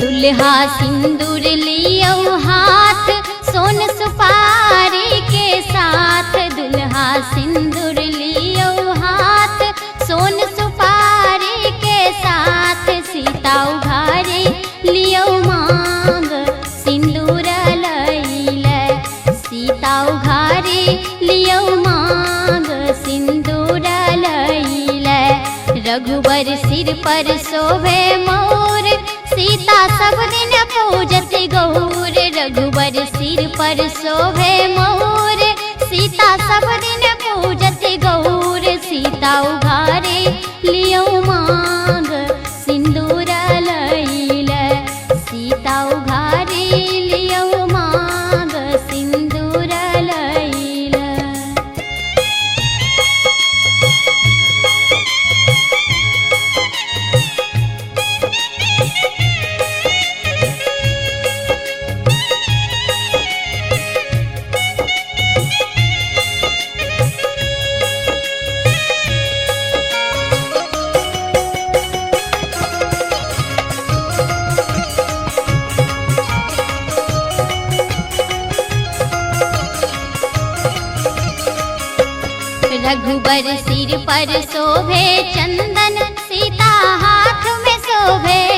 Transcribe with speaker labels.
Speaker 1: दुल्हा सिंदूर लियो हाथ, सोन सुपारी के साथ। दुल्हा सिंदूर लियो हाथ, सोन सुपारी के साथ। सीता उघारी लियो मांग सिंदूर लैले। सीता उघारी लियो मांग सिंदूर लैले। रघुबर सिर पर शोभे मोर, सीता सब दिन पूजत गौर। रघुबर सिर पर शोभे मोर, सीता सब दिन पूजत गौर। सीता उघारे लियो मांग सिंदूर लैले। सीता उघारे लियो मांग सिंदूर लैले। रघुबर सिर पर शोभे चंदन, सीता हाथ में शोभे